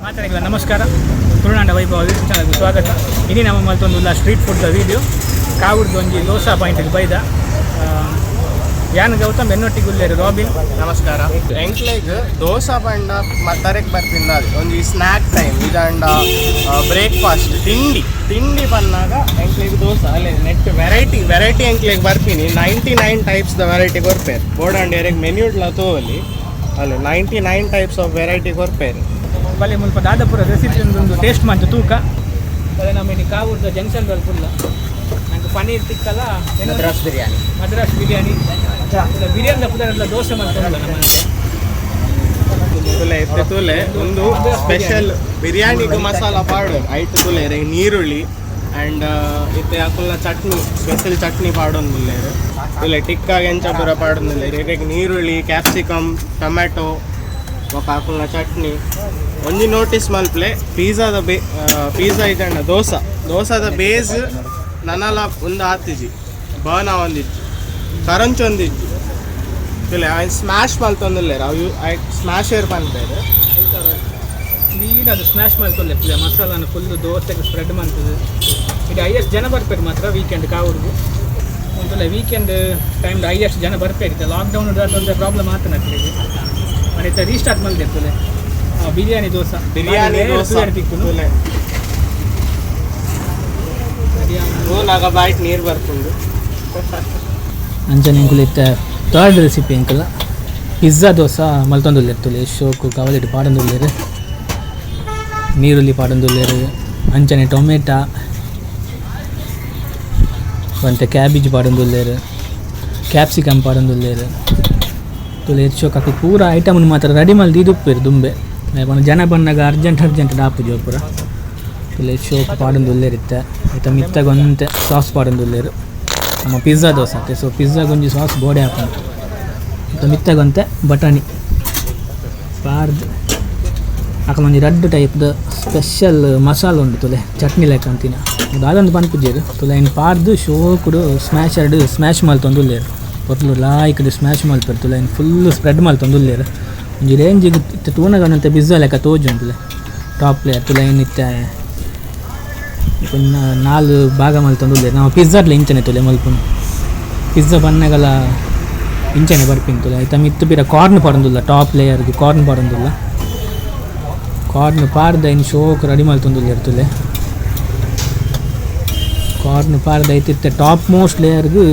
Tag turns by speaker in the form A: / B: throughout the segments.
A: ಮಾತಾಡಿಲ್ಲ. ನಮಸ್ಕಾರ, ತುಳುನಾಡ ವೈಭವ ಯೂಟ್ಯೂಬ್ ಚಾನಲ್ಗೆ ಸ್ವಾಗತ. ಇನಿ ನಮ್ಮ ಮಲ್ತೊಂದುಲ್ಲ ಸ್ಟ್ರೀಟ್ ಫುಡ್ದ ವೀಡಿಯೋ. ಕಾವೂರ್ದು ಒಂಜಿ ದೋಸಾ ಪಾಯಿಂಟ್ಗೆ ಬೈದ. ಯಾನ್ ಗೌತಮ್, ಎನ್ನೊಟ್ಟಿಗೆ ರಾಬಿನ್.
B: ನಮಸ್ಕಾರ. ಎಂಕ್ಲೆಗ್ ದೋಸಾ ಪಂಡ ತರೆಕ್ ಬರ್ಪಿಂದ ಒಂಜಿ ಸ್ನ್ಯಾಕ್ ಟೈಮ್ ಇದಾಂಡ ಬ್ರೇಕ್ಫಾಸ್ಟ್, ತಿಂಡಿ. ತಿಂಡಿ ಪನ್ನಾಗ ಎಂಕ್ಲೆಗ್ ದೋಸೆ. ಅಲ್ಲೇ ನೆಟ್ ವೆರೈಟಿ ವೆರೈಟಿ ಎಂಕ್ಲೆಗ್ ಬರ್ಪಿನಿ. 99 ಟೈಪ್ಸ್ the variety ಕೊರ್ಪೇರು. ಬೋಡಂಡ ಎರೆಗ್ ಮೆನ್ಯೂಡ್ಲ ತೋಲಿ. ಅಲ್ಲೇ 99 ಟೈಪ್ಸ್ ಆಫ್ ವೆರೈಟಿ ಕೊರ್ಪೇರು.
A: ಬಲೆ ಮುಲ್ಪ ದಾದಪುರ ರೆಸಿಪಿ ಒಂದು ಟೇಸ್ಟ್ ಮಂತು ತೂಕ. ಅದೇ ನಮ್ಮ ಇಲ್ಲಿ ಕಾವೂರ್ದ ಜಂಕ್ಷನ್ ಪುಲ್ಲ ನಂಗೆ ಪನ್ನೀರ್ ತಿಕ್ಕಲ್ಲ.
C: ಮದ್ರಾಸ್ ಬಿರಿಯಾನಿ.
A: ಮದ್ರಾಸ್ ಬಿರಿಯಾನಿ. ಬಿರಿಯಾನಿ ಪುದರೆಲ್ಲ ದೋಸೆ ಮಾಡ್ತಾರಲ್ಲ ನಮ್ಮ.
B: ತುಲೆ ಇತ್ತೆ ತುಲೆ, ಒಂದು ಸ್ಪೆಷಲ್ ಬಿರಿಯಾನಿಗೆ ಮಸಾಲ ಪಾಡು ಐಟ್ ತುಲೆ ಎರೆಗ್ ನೀರುಳ್ಳಿ ಆ್ಯಂಡ್ ಇತ್ತೆ ಅಕುಲ್ನ ಚಟ್ನಿ, ಸ್ಪೆಷಲ್ ಚಟ್ನಿ ಪಾಡೊಂದುಲ್ಲೇರು. ತುಲೆ, ಟಿಕ್ಕಾಗ ಎಂಚ ಪೂರ ಪಾಡೊಂದುಲ್ಲೇರು. ಇರೆಗ್ ನೀರುಳ್ಳಿ, ಕ್ಯಾಪ್ಸಿಕಮ್, ಟೊಮ್ಯಾಟೊ ಬೊಕ ಅಕುಲ್ನ ಚಟ್ನಿ. ಒಂಜಿ ನೋಟಿಸ್ ಮಲ್ಪ್ಲೆ, ಪಿಜ್ಜಾದ ಬೇ ಪಿಜ್ಜಾ ಇಜಂಡ ದೋಸೆ, ದೋಸಾದ ಬೇಸ್ ನನಲ ಒಂದು ಆತಿಜಿ, ಬರ್ನ್ ಆವೊಂದಿಜ್ಜಿ, ಕರಂಚೊಂದಿಜ್ಜಿ. ತುಲೆ, ಐನ್ ಸ್ಮ್ಯಾಶ್ ಮಲ್ತೊಂದುಲ್ಲೇರು. ಅವು I ಸ್ಮ್ಯಾಶರ್ ಪನ್ಪೇರು.
A: ಕ್ಲೀನ್ ಅದು ಸ್ಮ್ಯಾಶ್ ಮಾಡ್ಕೊಳ್ಳೆ ಮಸಾಲಾನ ಫುಲ್ ದೋಸೆಗೆ ಸ್ಪ್ರೆಡ್ ಮಾಡ್ತದೆ. ಇದು ಹೈಯೆಸ್ಟ್ ಜನ ಬರ್ಪೇರು ಮಾತ್ರ ವೀಕೆಂಡ್ ಕಾವೂರ್ಗು. ಒಂತಲ್ಲ ವೀಕೆಂಡ್ ಟೈಮ್ ಹೈಯೆಸ್ಟ್ ಜನ ಬರ್ಪೇರು. ಲಾಕ್ಡೌನ್ ಒಂದು ಪ್ರಾಬ್ಲಮ್ ಆತನ ಅಕ್ಲೆಗ್. ಮನೆ ರೀಸ್ಟಾರ್ಟ್ ಮಲ್ದಿರ್ತದೆ ಬಿರಿಯಾನಿ ದೋಸೆ.
B: ಬಿರಿಯಾನಿ ದೋಸೆ.
A: ತಿಕ್ಕುನು.
B: ತುಲೆ, ತೂನಾಗ ಬಾಯ್ಟ್ ನೀರು ಬರ್ಪುಂಡು.
A: ಅಂಚನೆ ಎಂಕುಲು ಇತ್ತೆ ಥರ್ಡ್ ರೆಸಿಪಿ ಎಂಕಲ್ಲ ಪಿಜ್ಜಾ ದೋಸೆ ಮಲ್ತೊಂದುಲ್ಲೆರ್. ಶೋಕು ಕವಲಿಡ್ ಪಾಡೊಂದುಲ್ಲೆರ್, ನೀರುಳ್ಳಿ ಪಾಡೊಂದುಲ್ಲೆರ್, ಅಂಚನೆ ಟೊಮೆಟೊ ಒಂತೆ ಕ್ಯಾಬೇಜ್ ಪಾಡೊಂದುಲ್ಲೆರ್, ಕ್ಯಾಪ್ಸಿಕಮ್ ಪಾಡೊಂದುಲ್ಲೆರ್. ತುಲೆ, ಶೋಕ್ ಅಕ್ಲು ಪೂರ ಐಟಮ್ ಮಾತ್ರ ರೆಡಿ ಮಲ್ದಿ ಇದುಪ್ಪೆರ್ ದುಂಬೆ. ಪಂಡ ಜನ ಬನ್ನಗ ಅರ್ಜೆಂಟ್ ಅರ್ಜೆಂಟ್ ಆಪುಜಿ ಪೂರ. ತುಲೆ, ಶೋಕ್ ಪಾಡೊಂದುಲ್ಲೆರ್ ಇತ್ತೆ. ಐತ ಮಿತ್ತಾಗ ಒಂತೆ ಸಾಸ್ ಪಾಡೊಂದುಲ್ಲೆರ್. ನಮ್ಮ ಪಿಜ್ಜಾ ದೋಸೆ ಅತ್ತೆ, ಸೊ ಪಿಜ್ಜಾಗೊಂಜಿ ಸಾಸ್ ಬೋಡೆ ಆಪುಂಡು. ಇತ್ತ ಮಿತ್ತಾಗೊಂತೆ ಬಟಾಣಿ ಪಾರ್ದ್ ಅಕಲೊಂಜಿ ರಡ್ಡ್ ಟೈಪ್ದ ಸ್ಪೆಷಲ್ ಮಸಾಲ ಉಂಡು ತುಲೆ, ಚಟ್ನಿ ಲೆಕ್ಕ ಅಂತಿನ ದಾದೊಂದು ಪನ್ಪುಜೆರ್. ತುಲೆ, ಐನ್ ಪಾರ್ದ್ ಶೋಕುಡು ಸ್ಮ್ಯಾಶರ್ಡ್ ಸ್ಮ್ಯಾಶ್ ಮಲ್ತೊಂದುಲ್ಲೆರ್. ಪೊರ್ಲು ಲಾಯ್ಕ್ಡ್ ಸ್ಮ್ಯಾಶ್ ಮಲ್ಪೆರ್. ತುಲೆ, ಐನ್ ಫುಲ್ ಸ್ಪ್ರೆಡ್ ಮಲ್ತೊಂದುಲ್ಲೆರ್. ಒಂಜಿ ರೇಂಜಿಗ್ ಇತ್ತೆ ತೂನಗ ಒಂತೆ ಪಿಜ್ಜಾ ಲೆಕ್ಕ ತೋಜುಂಡು. ಟಾಪ್ ಲೇಯರ್ ತುಲೆ, ಐನ್ ಇತ್ತೆ ಪುನ್ನ ನಾಲ್ ಭಾಗ ಮಲ್ತೊಂದುಲ್ಲೆರ್. ನಾವು ಪಿಜ್ಜಾಡ್ಲ ಇಂಚನೆ ತುಲೆ ಮಲ್ಪುನು. ಪಿಜ್ಜಾ ಬನ್ನಗಲ ಇಂಚನೆ ಬರ್ಪಿನ. ತುಲೆ, ಐತ ಮಿತ್ತ್ ಪಿರ ಕಾರ್ನ್ ಪಾಡೊಂದುಲ್ಲ. ಟಾಪ್ ಲೇಯರ್ಗ್ ಕಾರ್ನ್ ಪಾಡೊಂದುಲ್ಲ. ಕಾರ್ನ್ ಪಾರ್ದ್ ಐನ್ ಶೋಕ್ ರೆಡಿ ಮಲ್ತೊಂದುಲ್ಲೆರ್. ತುಲೆ, ಕಾರ್ನ್ ಪಾರ್ದ್ ಐತಿತ್ತೆ ಟಾಪ್ ಮೋಸ್ಟ್ ಲೇಯರ್ಗ್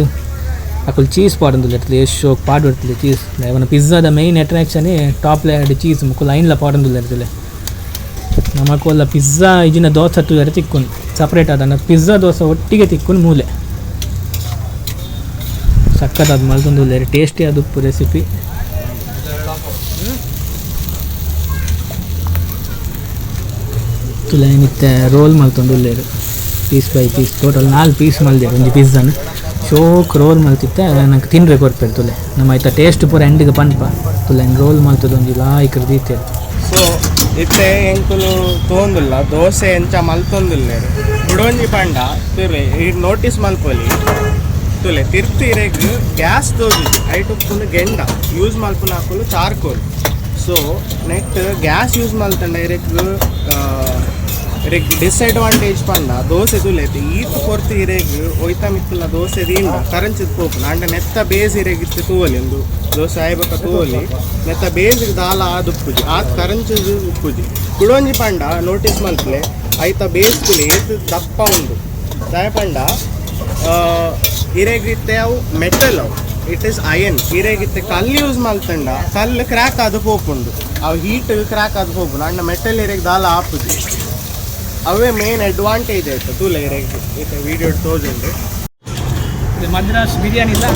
A: ಅಕುಲು ಚೀಸ್ ಪಾಡೊಂದುಲ್ಲೆರ್. ತುಲೆ, ಏತ್ ಶೋಕ್ ಪಾಡ್ವೆರ್ ಚೀಸ್. ಅವನ ಪಿಜ್ಜಾದ main attraction top layered cheese. ಮುಕುಲು ಐನ್ಲ ಪಾಡೊಂದುಲ್ಲೆರ್. ತುಲೆ, ನಮಕೋಲ್ಲ ಪಿಜ್ಜಾ ಇಜಿನ ದೋಸೆ ತೂಯರೆ ತಿಕ್ಕುನು ಸಪ್ರೇಟ್ ಆದನ. ಪಿಜ್ಜಾ ದೋಸೆ ಒಟ್ಟಿಗೆ ತಿಕ್ಕುನು. ಮೂಲೆ ಸಕ್ಕತ್ತಾದ ಮಲ್ತೊಂದುಲ್ಲೆರ್. ಟೇಸ್ಟಿ ಆದ್ ಉಪ್ಪು ರೆಸಿಪಿ. ತುಲೆ, ಇತ್ತೆ ರೋಲ್ ಮಲ್ತೊಂದುಲ್ಲೆರ್ ಪೀಸ್ ಬೈ ಪೀಸ್. ಟೋಟಲ್ ನಾಲ್ ಪೀಸ್ ಮಲ್ದೆರ್. ಒಂಜಿ ಪಿಜ್ಜಾನ ಶೋಕ್ ರೋಲ್ ಮಲ್ತಿತ್ತೆ ನಂಗೆ ತಿನ್ರೆ ಕೊರ್ಪೆರ್. ತುಲೆ, ನಮ್ಮ ಐತ ಟೇಸ್ಟ್ ಪೂರ ಎಂಡಿಗೆ ಪನ್ಪ. ತುಲೆ, ರೋಲ್ ಮಲ್ತದ ಒಂಜಿ ಲಾಯ್ಕ್ ದೀತೆರ್.
B: ಸೊ ಇತ್ತೆ ಎಂಕುಲು ತೋಂದುಲ್ಲ ದೋಸೆ ಎಂಚ ಮಲ್ತೊಂದುಲ್ಲೆರ್. ಕುಡೊಂಜಿ ಪಂಡ, ತುಲೆ, ಈ ನೋಟಿಸ್ ಮಲ್ಪೊಲಿ. ತುಲೆ, ತಿರ್ತು ಇರೆಗ್ ಗ್ಯಾಸ್ ತೋಜುಜಿ. ಐಟ್ ಉಪ್ಪುನು ಗೆಂಡ, ಯೂಸ್ ಮಲ್ಪುನ ಅಕುಲು charcoal. So net gas use ಮಲ್ತಂಡ ಇರೆಗ್ ಇರೆಗ್ ಡಿಸ್ಅಡ್ವಾಂಟೇಜ್ ಪಂಡ, ದೋಸೆ ತುಲೆ, ಈತ್ ಪೊರ್ತು ಇರೆಗ್ ಒಯ್ತ ಮಿತ್ತುಲ ದೋಸೆ ದೀಂಡ ಕರಂಚಿದ್ ಪೋಪುಂಡು. ಆಂಡ ನೆತ್ತ ಬೇಸ್ ಇರೆಗ್ ಇತ್ತೆ ತೂವೊಲಿ, ಒಂದು ದೋಸೆ ಆಯ್ಬೊಕ ತೂವೊಲಿ, ನೆತ್ತ ಬೇಸ್ಗ್ ದಾಲ ಆದ್ ಉಪ್ಪುಜಿ, ಆತ್ ಕರಂಚಿದ್ ಉಪ್ಪುಜಿ. ಕುಡೊಂಜಿ ಪಂಡ, ನೋಟಿಸ್ ಮಲ್ಪುಲೆ, ಐತ ಬೇಸ್ ತುಲೆ ಏತ್ ದಪ್ಪ ಉಂಡು. ದಾಯೆ ಪಂಡ ಇರೆಗ್ ಇತ್ತೆ ಅವು ಮೆಟಲ್, ಅವು it is iron. ಇರೆಗ್ ಇತ್ತೆ ಕಲ್ಲು ಯೂಸ್ ಮಲ್ತಂಡ ಕಲ್ಲು ಕ್ರ್ಯಾಕ್ ಆದ್ ಪೋಪುಂಡು, ಅವು ಹೀಟ್ ಕ್ರ್ಯಾಕ್ ಆದ್ ಪೋಪುಂಡು. ಆಂಡ ಮೆಟಲ್ ಇರೆಗ್ ದಾಲ ಆಪುಜಿ. ಅವೇ ಮೇನ್ ಅಡ್ವಾಂಟೇಜ್ ಆಯ್ತು. ತೂಲೆ, ಇರೆಗ್ ಇತ್ತೆ ವೀಡಿಯೋ ತೋಜುಂಡು.
A: ಇದು ಮದ್ರಾಸ್ ಬಿರಿಯಾನಿ ಇಲ್ಲ,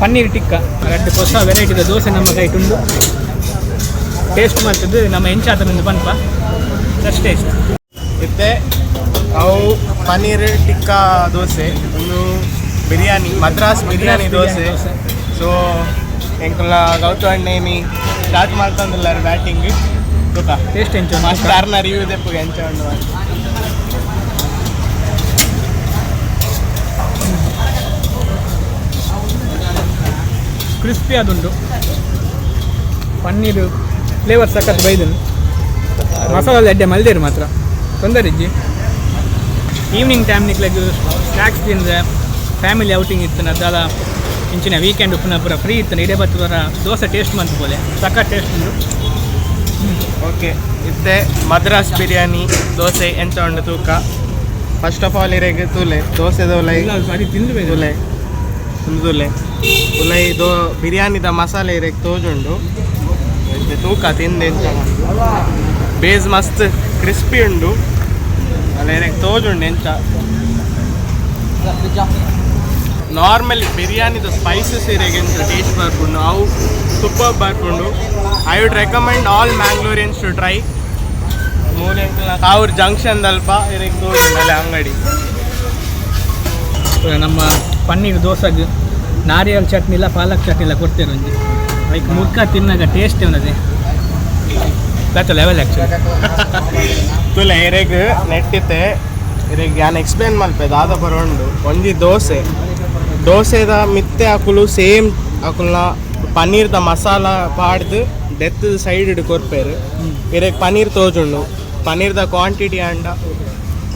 A: ಪನ್ನೀರ್ ಟಿಕ್ಕ. ರಡ್ಡ್ ಹೊಸ ವೆರೈಟಿದ ದೋಸೆ ನಮ್ಮ ಕೈಟುಂಡು. ಟೇಸ್ಟ್ ಮಲ್ತದ್ದು ನಮ್ಮ ಎಂಚಾತನೊಂದು ಪನ್ಪ. Just taste.
B: ಇತ್ತೆ ಅವು ಪನ್ನೀರ್ ಟಿಕ್ಕಾ ದೋಸೆ, ಒಂದು ಬಿರಿಯಾನಿ, ಮದ್ರಾಸ್ ಬಿರಿಯಾನಿ ದೋಸೆ. ಸೊ ಎಂಕುಲ ಗೌತಮ್ ಅಣ್ಣೇನಿ ಸ್ಟಾರ್ಟ್ ಮಾಡ್ತಂದಿಲ್ಲಾರ ಬ್ಯಾಟಿಂಗ್ ಗೊತ್ತಾ.
A: ಟೇಸ್ಟ್ ಎಂಚ?
B: ಫಸ್ಟ್ ಅರ್ನ ರಿವ್ಯೂ ದೆಪ್ಪುಗೆ ಎಂಚ ಉಂಡು ಅಂತ.
A: ಕ್ರಿಸ್ಪಿ ಆದುಂಡು. ಪನ್ನೀರ್ ಫ್ಲೇವರ್ ಸಖತ್ ಬೈದನು. Masala ಎಡ್ಡೆ ಮಲ್ದೇರು ಮಾತ್ರ ತೊಂದರೆ ಇಜ್ಜಿ. ಈವ್ನಿಂಗ್ ಟೈಮ್ ನಿಕ್ಲೆಗ್ ಸ್ನ್ಯಾಕ್ಸ್ ತಿಂದ್ರೆ, ಫ್ಯಾಮಿಲಿ ಔಟಿಂಗ್ ಇತ್ತು ದಾಲ ಇಂಚಿನ ವೀಕೆಂಡ್ ಉಪ್ಪುನ ಪೂರ ಫ್ರೀ ಇತ್ತು, ಇಡೇ ಬತ್ತುವರ ದೋಸೆ ಟೇಸ್ಟ್ ಮಂತ್ ಪೋಲೆ, ಸಖತ್ ಟೇಸ್ಟ್ ಉಂಡು.
B: ಓಕೆ, ಇತ್ತೆ ಮದ್ರಾಸ್ ಬಿರಿಯಾನಿ ದೋಸೆ ಎಂಚ ಉಂಡು ತೂಕ. First of all ಇರೆಗ್ ತೂಲೆ ದೋಸೆ ದೋಲೈ.
A: ಇಲ್ಲ, ಸರಿ ತಿಂದು.
B: ತೂಲೆ, ಉಂದು ತೂಲೆ, ಉಲೈ ದೋ ಬಿರಿಯಾನಿದ ಮಸಾಲೆ ಇರೆಗ್ ತೋಜುಂಡು. ಇತ್ತೆ ತೂಕ ತಿಂದು ಎಂಚ ಉಂಡು. ಬೇಸ್ ಮಸ್ತ್ ಕ್ರಿಸ್ಪಿ ಉಂಡು ಅಲ್ಲ, ಇರೆಗ್ ತೋಜುಂಡು ಎಂಚ. ನಾರ್ಮಲಿ ಬಿರಿಯಾನಿದ ಸ್ಪೈಸಸ್ ಇರೆಗ್ ಎಂಚ ಟೇಸ್ಟ್ ಬರ್ಪುಂಡು, ಅವು ಸೂಪರ್ ಬರ್ಪುಂಡು. I would recommend all Mangaloreans to try. ಮೂಲೆ ಕಾವೂರು ಜಂಕ್ಷನ್ ದಲ್ಪ ಇರೆಗ್ ತೋಜುಂಡು ಅಲ್ಲೇ ಅಂಗಡಿ.
A: ನಮ್ಮ ಪನ್ನೀರ್ ದೋಸೆಗ್ ನಾರಿಯಲ್ ಚಟ್ನಿ ಇಲ್ಲ, ಪಾಲಕ್ ಚಟ್ನಿ ಇಲ್ಲ ಕೊಡ್ತೇವೆ ಒಂಜಿ. ಲೈಕ್ ಮುರ್ಕ ತಿನ್ನಾಗ ಟೇಸ್ಟ್ ಉನ್ನದೆ ಬೇತ ಲೆವೆಲ್ ಆ್ಯಕ್ಚುಲಿ.
B: ತುಲೆ, ಇರೆಗ್ ನೆಟ್ಟಿತ್ತೆ, ಇರೆಗ್ ಯಾನ್ ಎಕ್ಸ್ಪ್ಲೇನ್ ಮಲ್ಪೆ ದಾದ ಬರೋಂಡು. ಒಂಜಿ ದೋಸೆ, ದೋಸೆದ ಮಿತ್ತೆ ಅಕುಲು ಸೇಮ್ ಅಕುಲ್ನ ಪನ್ನೀರ್ದ ಮಸಾಲ ಪಾಡ್ದು ಡೆತ್ ಸೈಡ್ ಕೊರ್ಪೇರು. ಇರೆಗ್ ಪನ್ನೀರ್ ತೋಜುಂಡು. ಪನ್ನೀರ್ದ ಕ್ವಾಂಟಿಟಿ ಅಂಡ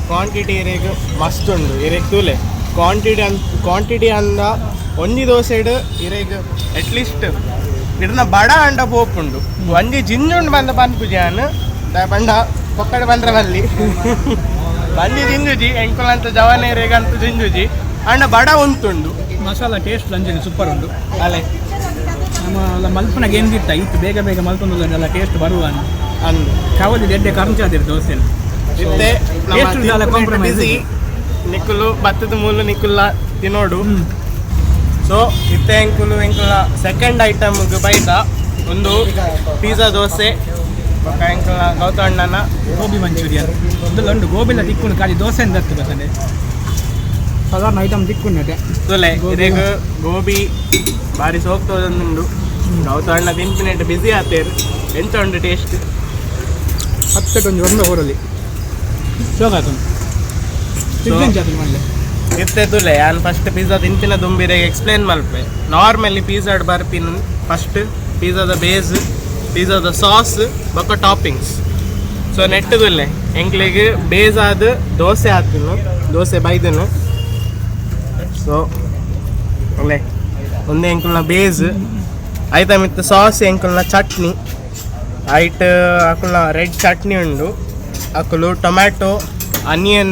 B: ಕ್ವಾಂಟಿಟಿ ಇರೆಗ್ ಮಸ್ತ್ ಉಂಡು. ಇರೆಗ್ ತೂಲೆ, ಕ್ವಾಂಟಿಟಿ ಅನ್ ಕ್ವಾಂಟಿಟಿ ಅಂದ ಒಂಜಿ ದೋಸೆಡ್ ಇರೆಗ್ ಅಟ್ಲೀಸ್ಟ್ ಇರ್ನ ಬಡ ಅಂಡ ಪೋಪುಂಡು. ಒಂಜಿ ಜಿಂಜುಂಡು ಬಂದ ಪನ್ಪುಜಿ ಯಾನ್ ಪಂಡ ಪೊಕ್ಕಡೆ ಬಂದ್ರೆ ಬಲ್ಲಿ ಬಂಜಿ ಜಿಂಜುಜಿ. ಎಂಕುಲಂತ ಜವನೇರೆಗಂತ ಜಿಂಜುಜಿ ಅಂಡ ಬಡ ಉಂತುಂಡು.
A: ಮಸಾಲ ಟೇಸ್ಟ್ ಲಂಚನೆ ಸೂಪರ್ ಉಂಡು.
B: ಅಲೆ.
A: ನಮ್ಮ ಮಲ್ಪನಾಗ ಏನಿತ್ತ ಇತ್ತು, ಬೇಗ ಬೇಗ ಮಲ್ತೊಂದು ಟೇಸ್ಟ್ ಬರುವ
B: ಅಂದು.
A: ಕಾವಲಿ ಎಡ್ಡೆ ಕರಂಚಾದಿರು ದೋಸೆ.
B: ಇತ್ತೆ
A: Taste ಉಂಟಲ್ಲ, compromise.
B: ಬಿಸಿ ನಿಕ್ಕುಲು ಬತ್ತದ ಮೂಲು ನಿಕ್ಕುಲ್ಲ ತಿನ್ನೋಡು. ಸೊ ಇತ್ತೆ ಎಂಕುಲು ಎಂಕುಲ ಸೆಕೆಂಡ್ ಐಟಮ್ ಬೈದ. ಒಂದು ಪಿಜ್ಜಾ ದೋಸೆ ಬೊಕ್ಕ ಎಂಕುಲ ಗೌತಣ್ಣನ
A: ಗೋಬಿ ಮಂಚೂರಿಯನ್. ಒಂದು ಉಂಡು ಗೋಬಿಲ ತಿಕ್ಕುಂಡು, ಖಾಲಿ ದೋಸೆ ಅಂತ ಬರ್ತದೆ. ಸಾಧಾರಣ ಐಟಮ್ ತಿಕ್ಕುಂಡತೆ.
B: ತುಲೆ.
A: ಗೋಬಿ.
B: ಇರೆಗ್ ಗೋಬಿ ಬಾರಿ ಸೋಕ್ತೋದೊಂದುಂಡು. ಗೌತಣ್ಣ ತಿನ್ಪಿನೆಟ್ ಬಿಸಿ ಆತೇರು. ಎಂಚ ಉಂಡು ಟೇಸ್ಟ್?
A: ಹತ್ತಕ್ಕೆ ಒಂದು ಒಂದ ಹೋರಲಿ ಶೋಕಾತು ಜಾತ್ರೆ ಮಾಡಲಿ.
B: ಇತ್ತೆ ತುಲೆ, ಯಾನ್ ಫಸ್ಟ್ ಪಿಜ್ಜಾ ತಿನ್ಪಿನ ದುಂಬಿರೆಗ್ ಎಕ್ಸ್ಪ್ಲೇನ್ ಮಲ್ಪೆ. ನಾರ್ಮಲಿ ಪಿಜ್ಜಾಡ್ ಬರ್ಪಿನ ಫಸ್ಟ್ ಪಿಜ್ಜಾದ ಬೇಸ್, ಪಿಜ್ಜಾದ ಸಾಸ್ ಬೊಕ್ಕ ಟಾಪಿಂಗ್ಸ್. ಸೊ ನೆಟ್ಟದುಲ್ಲೆ ಎಂಕ್ಲೆಗ್ ಬೇಸ್ ಆದ್ ದೋಸೆ ಆತುನು, ದೋಸೆ ಬೈದನು. ಸೊ ಅಲ್ಲೇ ಒಂದೇ ಎಂಕುಲ್ನ ಬೇಸ್ ಆಯ್ತಾ, ಮಿತ್ತ ಸಾಸ್, ಎಂಕುಲ್ನ ಚಟ್ನಿ ಐಟ್. ಅಕುಲ್ನ ರೆಡ್ ಚಟ್ನಿ ಉಂಡು. ಅಕುಲು tomato, onion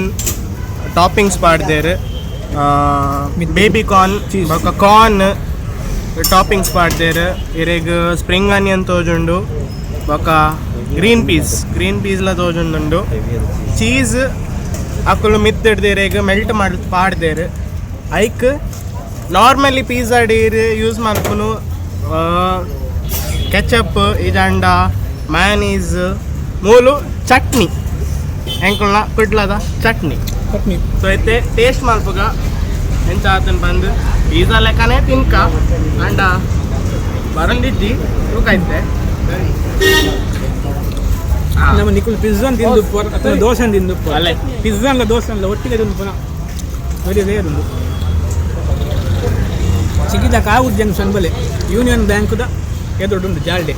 B: toppings ಪಾಡ್ದೇರು, baby corn
A: Cheese.
B: ಬೊಕ್ಕ ಕಾರ್ನ್ ಟಾಪಿಂಗ್ಸ್ ಪಾಡ್ದೇರು. ಇರೆಗ್ ಸ್ಪ್ರಿಂಗ್ ಆನಿಯನ್ ತೋಜುಂಡು, ಬೊಕ್ಕ green peas, green ಪೀಸ್ಲ ತೋಜುಂಡುಂಡು. Cheese ಅಕುಲು ಮಿತ್ತಿಡ್ದು ಇರೆಗ್ ಮೆಲ್ಟ್ ಮಾಡಿ ಪಾಡ್ದೇರು. ಐಕ್ ನಾರ್ಮಲಿ ಪಿಜ್ಜಾ ಡೀರ್ ಯೂಸ್ ಮಲ್ಪುನು ಕೆಚಪ್ ಇಜಾಂಡ ಮಯನೀಸ್, ಮೂಲು ಚಟ್ನಿ, ಎಂಕುಲ್ನ ಕುಡ್ಲದ ಚಟ್ನಿ.
A: ಚಟ್ನಿ.
B: ಸೊ ಇತ್ತೆ ಟೇಸ್ಟ್ ಮಲ್ಪುಗ ಎಂಚ ಆತನ್ ಬಂದು. ಪಿಜ್ಜಾ ಲೆಕ್ಕನೇ ತಿನ್ಕ ಅಂಡ ಬರಂದಿಜ್ಜಿ, ತೂಕ ಇತ್ತೆ.
A: ನಮ್ಮ ನಿಕುಲ್ ಪಿಜ್ಜಾನ್ ತಿಂದು ಅಥವಾ ದೋಸೆ ತಿಂದು.
B: ಅಲ್ಲೇ.
A: ಪಿಜ್ಜಾನ್ಲ ದೋಸೆ ಒಟ್ಟಿಗೆ ತಿಂದು ಪುನಃ ವೆರಿ ರೇರ್ ಉಂಡು. ಸಿಗಿದ ಕಾವೂರು ಜಂಕ್ಷನ್ ಬಲೆ ಯೂನಿಯನ್ ಬ್ಯಾಂಕ್ದ ಎದುರುಂಡು ಜಾಲ್ಡೆ.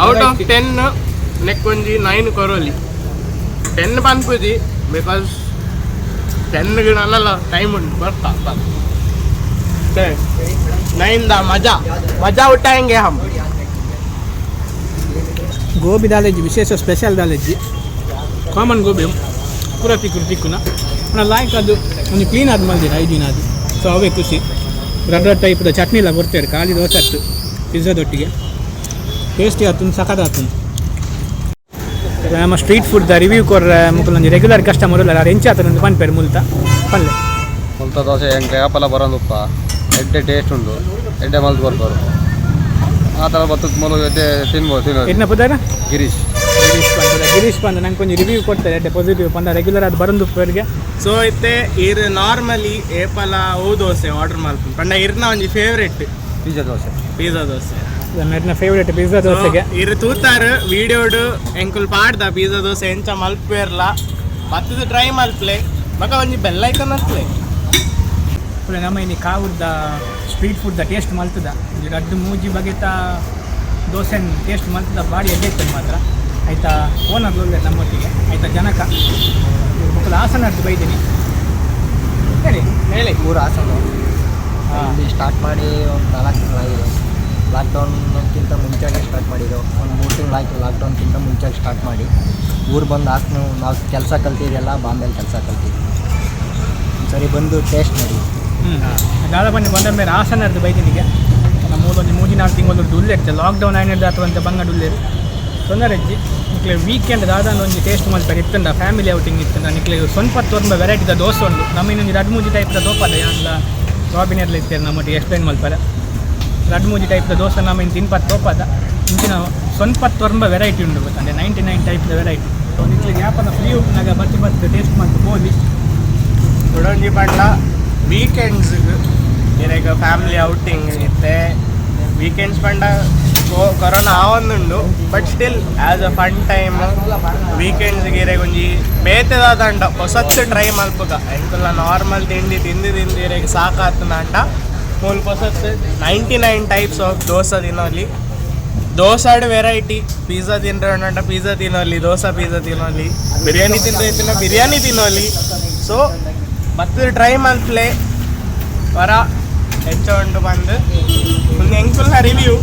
B: ಔಟ್ ಆಫ್ 10 ನೆಕ್ಕೊಂಜಿ 9 ಕೊರೋಲಿ. 10 ಪನ್ಪುಜಿ, because 10 ನಲ್ಲ ಟೈಮ್ ಉಂಟು ಬರ್ತಾ. 9 the ಮಜಾ ಮಜಾ ಉಟ್ಟಾಯಂಗೆ ಹಮ್.
A: ಗೋಬಿ ದಾಲೇಜಿ ವಿಶೇಷ ಸ್ಪೆಷಲ್ ದಾಲೇಜಿ. ಕಾಮನ್ ಗೋಬಿ ಪೂರ ತಿಕ್ಕು ತಿಕ್ಕುನ ಲಾಯ್ಕ್ ಅದು ಒಂದು ಕ್ಲೀನ್ ಆದ ಮಲ್ದಿರ, ಹೈಜೀನ್ ಅದು. ಸೊ ಅವೇ ಖುಷಿ. ರಡ್ಡ ಟೈಪ್ದ ಚಟ್ನಿ ಎಲ್ಲ ಕೊಡ್ತಾರೆ. ಖಾಲಿ ದೋಸೆ ಅತ್ತು ಪಿಜ್ಜಾದೊಟ್ಟಿಗೆ ಟೇಸ್ಟಿ ಆತುಂಡು, ಸಖತ್ ಆತುಂಡು. ನಮ್ಮ ಸ್ಟ್ರೀಟ್ ಫುಡ್ದ ರಿವ್ಯೂ ಕೊರ್ರ ಮುಕುಲೊಂಜಿ ರೆಗ್ಯುಲರ್ ಕಸ್ಟಮರ್ ಉಲ್ಲೆರ್. ಆರ್ ಎಂಚ ಆತುಂಡು ಪನ್ಪೆರ್ ಮುಲ್ತ ಪನ್ಲೆ.
C: ಮುಲ್ತ ದೋಸೆ ಎಂಕ್ ಯಾಪಲ ಬರೋಂದುಪ್ಪ. ಎಡ್ಡೆ ಟೇಸ್ಟ್ ಉಂಡು, ಎಡ್ಡೆ ಮಲ್ತ್ ಕೊರ್ಪರು. ಆ ಥರ ಬತ್ತದ ಮೂಲು ಎಡ್ಡೆ ತಿನ್ಬೋದು, ತಿನ್ನೋದು.
A: ಎನ್ನ ಪುದರ್?
C: ಗಿರೀಶ್.
A: ಗಿರೀಶ್ ಪಂಡ. ಗಿರೀಶ್ ಪಂಡ ನಂಗೆ ಒಂಜಿ ರಿವ್ಯೂ ಕೊಡ್ತಾರೆ ಎಡ್ಡೆ ಪಾಸಿಟಿವ್ ಪಂಡ ರೆಗ್ಯುಲರ್ ಅದು ಬರೋಂದುಪ್ಪರಿಗೆ.
B: ಸೊ ಇತ್ತೆ ಇರ್ ನಾರ್ಮಲಿ ಏಪಲ ಓ ದೋಸೆ ಆರ್ಡರ್ ಮಲ್ಪುನು ಪಂಡ ಇರ್ನ ಒಂಜಿ favourite
C: pizza dosa.
B: Pizza dosa.
A: ಮೆರ್ನ favourite pizza ದೋಸೆಗೆ.
B: ಇರ್ ತೂತಾರ್ ವಿಡಿಯೋಡು ಎಂಕುಲ್ ಪಾಡ್ದ ಪಿಜ್ಜಾ ದೋಸೆ ಎಂಚ ಮಲ್ಪೇರ್ಲ. ಬತ್ತದ ಟ್ರೈ ಮಲ್ಪ್ಲೆ, ಬೊಕ ಒಂಜಿ ಬೆಲ್ ಐಕನ್ ಹತ್ಲೆ.
A: ಪುರ ನಮ್ಮ ಇಲ್ಲಿ ಕಾವೂರ್ದ ಸ್ಟ್ರೀಟ್ ಫುಡ್ದ ಟೇಸ್ಟ್ ಮಲ್ತದ. ಒಂಜಿ ರಡ್ಡ್ ಮೂಜಿ ಬಗೆತ ದೋಸೆನ್ ಟೇಸ್ಟ್ ಮಲ್ತದ, ಬಾರಿ ಎಡ್ಡೆ ಇತ್ತದು ಮಾತ್ರ. ಆಯ್ತಾ. ಐತ ಓನರ್ ಉಲ್ಲೆರ್ ನಮ್ಮೊಟ್ಟಿಗೆ ಐತ ಜನಕ ಬೊಕ್ಕಲ ಹಾಸನ ಬೈದಿನಿ ಹೇಳಿ.
B: ಹೇಳಿ.
D: ಊರು ಹಾಸನ. ಇಲ್ಲಿ ಸ್ಟಾರ್ಟ್ ಮಾಡಿ ಒಂದು 4 ತಿಂಗಳಾಗಿದೆ. ಲಾಕ್ಡೌನ್ಕ್ಕಿಂತ ಮುಂಚೆಗೆ ಸ್ಟಾರ್ಟ್ ಮಾಡಿದ್ದು. ಒಂದು 3 ತಿಂಗಳಾಯಿತು ಲಾಕ್ಡೌನ್ಕಿಂತ ಮುಂಚೆಗೆ ಸ್ಟಾರ್ಟ್ ಮಾಡಿ. ಊರು ಬಂದು ಹಾಸನ ನಾವು ಕೆಲಸ ಕಲ್ತಿದ್ದೆಲ್ಲ ಬಾಂಬೆಲಿ ಕೆಲಸ ಕಲ್ತಿದ್ವಿ. ಸರಿ, ಬಂದು ಟೇಸ್ಟ್ ನೋಡಿ.
A: ದಾದ ಬನ್ನಿ ಬಂದ ಮೇಲೆ ಹಾಸನದ್ದು ಬೈದಿನಿಗೆ ನಮ್ಮ ಮೂರೊಂದು ಮೂಜಿ ನಾಲ್ಕು ತಿಂಗಳು ಉಲ್ಲೆತ್ತೆ ಲಾಕ್ಡೌನ್ ಆಯ್ನದ್ದು ಅಥವಾ ಅಂತ ಬಂಗಡ್ ಉಲ್ಲೇರು ತೊಂದರೆ ಇಜ್ಜಿ. ನಿಕ್ಲೆ ವೀಕೆಂಡ್ ದಾದ ಒಂಜಿ ಟೇಸ್ಟ್ ಮಲ್ಪೆರೆ ಇತ್ತಂಡ, ಫ್ಯಾಮಿಲಿ ಔಟಿಂಗ್ ಇತ್ತಂಡ, ನಿಕ್ಲೆ ಸ್ವಂತ ತೋರ್ಂಬ ವೆರೈಟಿದ ದೋಸೆ ಉಂಡು. ನಮ್ಮ ಇನ್ನೊಂದು ರಡ್ ಮೂಜಿ ಟೈಪ್ದ ದೋಪದ ಯಾನ್ಲ ರಾಬಿನ್ ಎರ್ಲ ಇತ್ತೇರು ನಮ್ಮೊಟ್ಟಿಗೆ ಎಕ್ಸ್ಪ್ಲೈನ್ ಮಲ್ಪರೆ. ರಡ್ ಮೂಜಿ ಟೈಪ್ದ ದೋಸೆ ನಮ್ಮ ಇನ್ನು ತಿನ್ಪತ್ ತೋಪದ. ಇಂಚಿನ ಸ್ವಂತ ತೋರ್ಂಬ ವೆರೈಟಿ ಉಂಡು ಗೊತ್ತಂಡೆ, 99 ಟೈಪ್ದ ವೆರೈಟಿ. ಸೊ ನಿಕ್ಲೆಗ್ ಯಾಪನ ಫ್ರೀ ಉಪ್ಪುನಾಗ ಬತ್ತಿ ಬತ್ತು ಟೇಸ್ಟ್ ಮಲ್ತು ಪೋಲಿ.
B: ಕುಡೊಂಜಿ ಪಂಡ ವೀಕೆಂಡ್ಸ್ ಇರೆಗ್ ಫ್ಯಾಮಿಲಿ ಔಟಿಂಗ್ ಇತ್ತೆ. ವೀಕೆಂಡ್ಸ್ ಪಂಡ ಕೊರೋನಾ ಆವೊಂದುಂಡು, but still as a fun time ವೀಕೆಂಡ್ಸ್ಗೆ ಇರೆಗ್ ಒಂಜಿ ಬೇತೆದಾದಂಡ ಹೊಸತ್ತು ಟ್ರೈ ಮಲ್ಪುಗ. ಎಂಕುಲ ನಾರ್ಮಲ್ ತಿಂಡಿ ತಿಂದು ತಿಂದು ಇರೆಗ್ ಸಾಕಾತುನಾಂಡ ಮೂಲು ಪೊಸತ್ತು 99 ಟೈಪ್ಸ್ ಆಫ್ ದೋಸೆ ತಿನ್ನೋಲಿ. ದೋಸಾಡ್ ವೆರೈಟಿ, ಪಿಜ್ಜಾ ತಿನ್ರೆ ಉಂಡ ಪಿಜ್ಜಾ ತಿನ್ನೋಲಿ, ದೋಸೆ ಪಿಜ್ಜಾ ತಿನ್ನೋಲಿ, ಬಿರಿಯಾನಿ ತಿನ್ರೆ ತಿನ್ನ ಬಿರಿಯಾನಿ ತಿನ್ನೋಲಿ. ಸೊ ಮತ್ತೆ ಟ್ರೈ ಮಲ್ಪ್ಲೆ ವರ ಎಂಚ ಉಂಡು ಬಂದು ಒಂದು ಎಂಕುಲ್ನ ರಿವ್ಯೂ,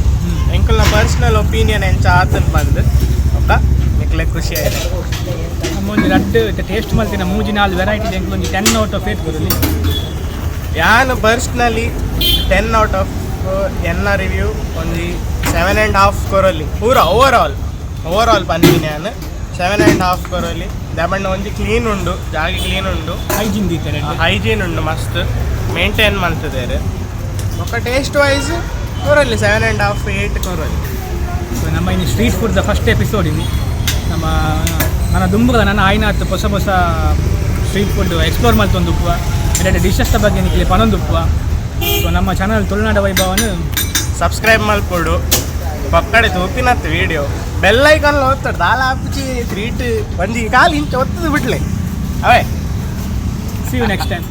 B: ಎಂಕುಲ್ನ ಪರ್ಸ್ನಲ್ ಒಪೀನಿಯನ್ ಎಂಚ ಆತನ್ ಬಂದು ಒಕ್ಕ ನಿಕ್ಲೆ ಖುಷಿ ಆಯ್ತು.
A: ನಮ್ಮ ಒಂದು ರಡ್ಡು ಟೇಸ್ಟ್ ಮಲ್ತಿನ ಮೂಜಿ ನಾಲ್ ವೆರೈಟಿ ಎಂಕ್ಲೊಂಜಿ 10 ಔಟ್ ಆಫ್ 8 ಕೊರಲಿ.
B: ಯಾನು ಪರ್ಸ್ನಲಿ 10 ಔಟ್ ಆಫ್ ಎನ್ನ ರಿವ್ಯೂ ಒಂಜಿ 7.5 ಕೊರಲಿ. ಪೂರ ಓವರ್ ಆಲ್ ಪನ್ಪಿನಿ ಯಾನು, 7.5 ಕೊರಲಿ. ದಾಯೆಪಂಡ ಒಂಜಿ ಕ್ಲೀನ್ ಉಂಡು, ಜಾಗೆ ಕ್ಲೀನ್ ಉಂಡು.
A: ಹೈಜಿನ್ ದೀತೆರ್.
B: ಹೈಜೀನ್ ಉಂಡು, ಮಸ್ತ್ ಮೇಂಟೈನ್ ಮಲ್ತದೇರು. ಬೊಕ್ಕ ಟೇಸ್ಟ್ ವೈಸ್ ಕೊರಲಿ 7.5, 8 ಕೊರಲಿ.
A: ಸೊ ನಮ್ಮ ಇನ್ನು ಸ್ಟ್ರೀಟ್ ಫುಡ್ದ ಫಸ್ಟ್ ಎಪಿಸೋಡ್ ಇಲ್ಲಿ. ನಮ್ಮ ನನ್ನ ದುಂಬುಗಳ ನನ್ನ ಆಯ್ನಾತ್ ಹೊಸ ಹೊಸ ಸ್ಟ್ರೀಟ್ ಫುಡ್ ಎಕ್ಸ್ಪ್ಲೋರ್ ಮಲ್ತೊಂದುಪ್ಪುವ, ಎರಡು ಡಿಶಸ್ದ ಬಗ್ಗೆ ನಿಕ್ಲೆ ಪನೊಂದುಪ್ಪುವ. ಸೊ ನಮ್ಮ ಚಾನಲ್ ತುಳುನಾಡ ವೈಭವನು
B: ಸಬ್ಸ್ಕ್ರೈಬ್ ಮಲ್ಪೊಡು. ಪಕ್ಕಡೆ ತೂಪಿನತ್ತು ವಿಡಿಯೋ ಬೆಲ್ ಐಕಾನ್ ಒತ್ತಡು. ದಾಲ ಆಪುಜಿ ತ್ರೀಟ್ ಒಂಜಿ ಕಾಲು ಇಂಚ ಒತ್ತದು ಬಿಡ್ಲೆ ಅವೇ.
A: See you next time.